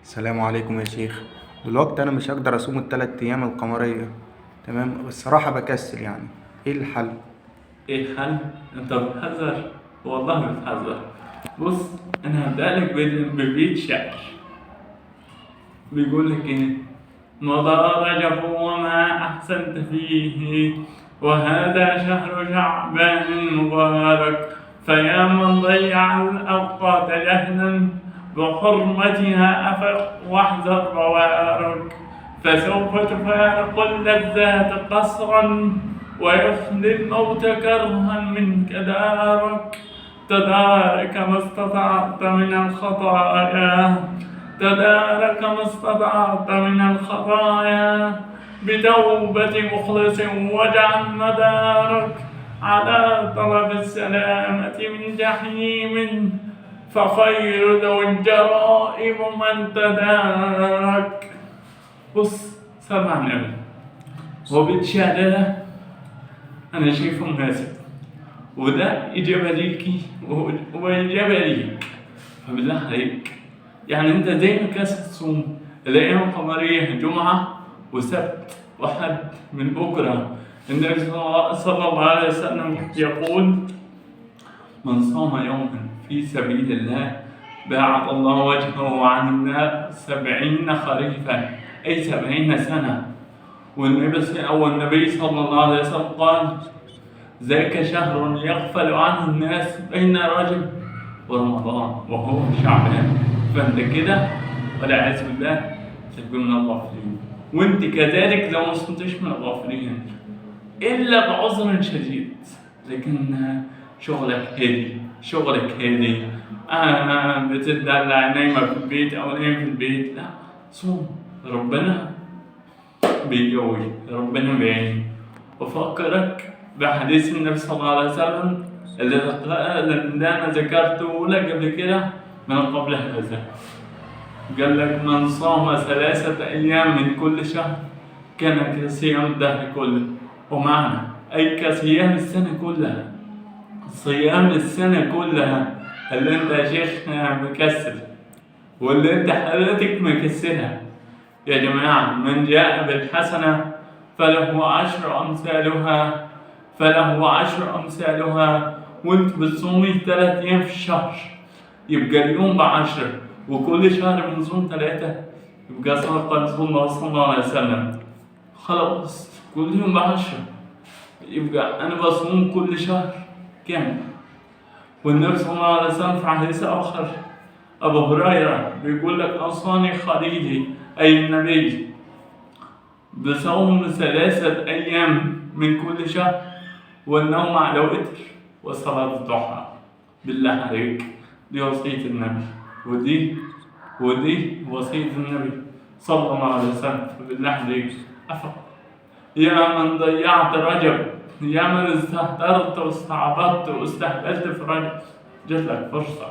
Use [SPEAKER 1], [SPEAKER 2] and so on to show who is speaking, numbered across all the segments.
[SPEAKER 1] السلام عليكم يا شيخ. دلوقتي انا مش هقدر اصوم ال3 ايام القمرية، تمام؟ بس الصراحة بكسل، يعني ايه الحل؟
[SPEAKER 2] ايه الحل؟ انت بتهزر، والله بتهزر. بص، انا هبدأ لك ببيت شعر بيقول لك ايه: مضى رجب وما احسنت فيه، وهذا شهر شعبان المبارك، فيا من ضيع الاوقات جهلا بحرمتها افق واحذر بوارك، فسوف تفارق اللذات قصرا، ويخلي الموت كرها منك دارك. تدارك ما استطعت من الخطايا، تدارك ما استطعت من الخطايا، بتوبة مخلص واجعل مدارك على طلب السلامة من جحيم، فخير ذوي الجرائم من تدارك. بص، صلى على النبي. هو بيت شعر ده أنا شايفه مناسب، وده إجابة ليكي وإجابة ليك. فبالله عليك، يعني أنت زي ما كاس تصوم الأيام القمرية جمعة وسبت وحد من بكرة. النبي صلى الله عليه وسلم يقول: من صام يوما في سبيل الله باعد الله وجهه عن النار 70 خريفا، أي 70 سنة. والنبي صلى الله عليه وسلم قال: ذاك شهر يغفل عنه الناس بين رجب ورمضان، وهو شعبان. فانت كده والعياذ بالله تبقى من الغافلين، وانت كذلك لو ما صمتش من الغافلين الا بعذر شديد. لكن شغلك هادي، شغلك هادي، بتدلع نايمة في البيت او نايم في البيت، لا صوم، ربنا بيقوي، ربنا بيعين. وفكرك بحديث النبي صلى الله عليه وسلم اللي أنا ذكرته لك قبل كده من قبل هذا، قال لك: من صام 3 أيام من كل شهر كان كصيام الدهر كله. ومعنى أي كصيام السنة كلها، صيام السنة كلها اللي أنت يا شيخ مكسل، واللي أنت حضرتك مكسلها. يا جماعة، من جاء بالحسنة فله 10 أمثالها، فله 10 أمثالها. وانت بتصومي 3 أيام في الشهر، يبقى اليوم ب10، وكل شهر بنصوم 3، يبقى صدق رسول الله صلى الله عليه وسلم. خلاص، كل يوم ب10، يبقى أنا بصوم كل شهر كام؟ والنبي صلى الله عليه وسلم في حديث آخر أبو هريرة بيقول لك: أوصاني خليلي أي النبي بصوم 3 أيام من كل شهر، والنوم على وتر، وصلاة الضحى. بالله عليك، دي وصية النبي، ودي وصية النبي صلى الله عليه وسلم. بالله عليك أفق يا من ضيعت رجب، يا من استهترت واستعبطت واستهبلت في رجب، جات لك فرصة.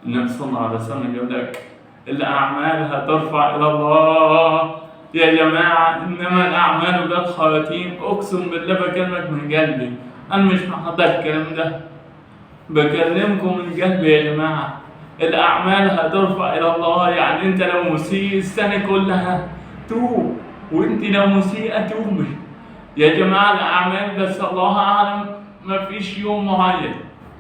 [SPEAKER 2] النبي صلى الله عليه وسلم يقول لك: الأعمال هترفع إلى الله. يا جماعة، إنما الأعمال بالخواتيم. أقسم بالله بكلمك من قلبي، أنا مش محضر الكلام ده، بكلمكم من قلبي يا جماعة. الأعمال هترفع إلى الله، يعني أنت لو مسيء السنة كلها توب، وأنت لو مسيئة توبي يا جماعة. الأعمال بس الله أعلم، ما فيش يوم معين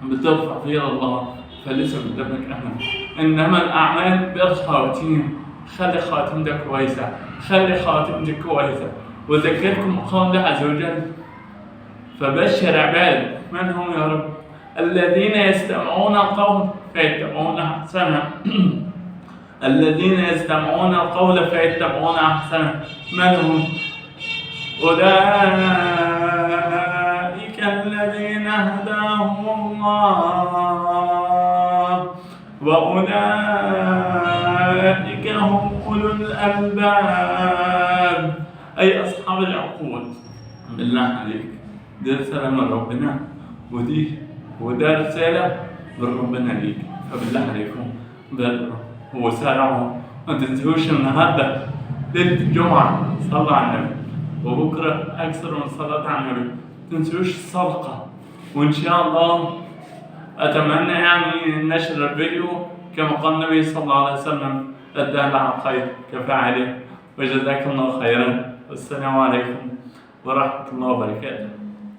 [SPEAKER 2] بترفع فيه إلى الله، فلسه قدامك أمل. إنما الأعمال بالخواتيم. خلي خواتيمتك كويسة، خلي خواتيمتك كويسة. وذكركم قول الله عز وجل: فبشر عباد. من هم يا رب؟ الذين يستمعون القول فيتبعون أحسنه. الذين يستمعون القول فيتبعون أحسنه. من هم؟ أولئك الذين هداهم الله، وأولئك هم أولو الألباب، أي أصحاب العقول. بالله عليك، دي رسالة من ربنا، وده رسالة من ربنا ليك. فبالله عليكم بلغوا وسارعوا، ما تنسوش النهارده ليلة الجمعة صلوا على النبي، وبكرة أكثر من صلاة على النبي. ما تنسوش الصدقة. وإن شاء الله أتمنى يعني نشر الفيديو كما قال النبي صلى الله عليه وسلم: الدال على الخير كفاعله، وجزاكم الله خيرا، والسلام عليكم ورحمة الله وبركاته.